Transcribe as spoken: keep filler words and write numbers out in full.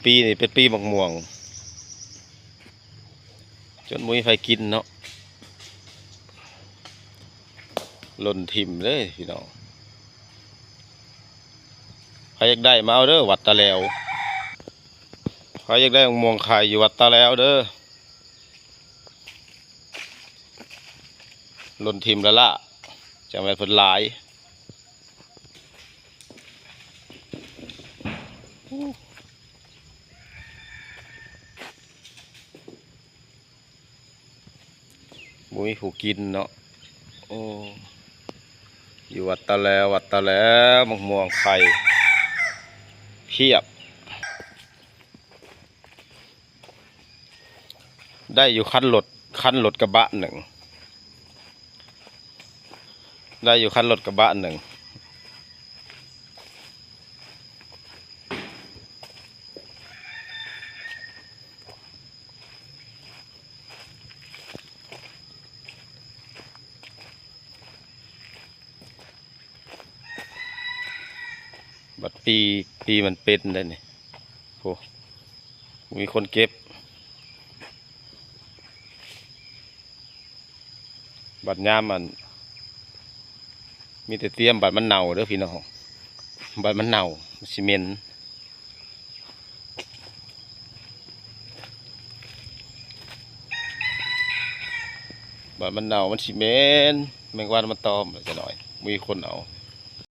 ปีนี้เป็นปีหมากม่วง จนบ่มีไผกินเนาะ หล่นถิ่มเลยพี่น้อง ใครอยากได้มาเอาเด้อ วัดตาแลว ใครอยากได้หมากม่วงไข่อยู่วัดตาแลวเด้อ หล่นถิ่มแล้วล่ะ จังแม่นเพิ่นหลาย บ่มีผู้กินเนาะ โอ้ อยู่วัดตาแลว วัดตาแลว หมากม่วงไข่ เพียบ ได้อยู่คันรถ คันรถกระบะหนึ่ง ได้อยู่คันรถกระบะหนึ่ง บัดปี ปีมันเป็นได้นี่ โอ้ มีคนเก็บ บัดยามมัน มีแต่เตรียมบัดมันเน่าเด้อพี่น้อง บัดมันเน่า มันสิเหม็น บัดมันเน่า มันสิเหม็น แมงวันมาตอมจักหน่อย มีคนเอา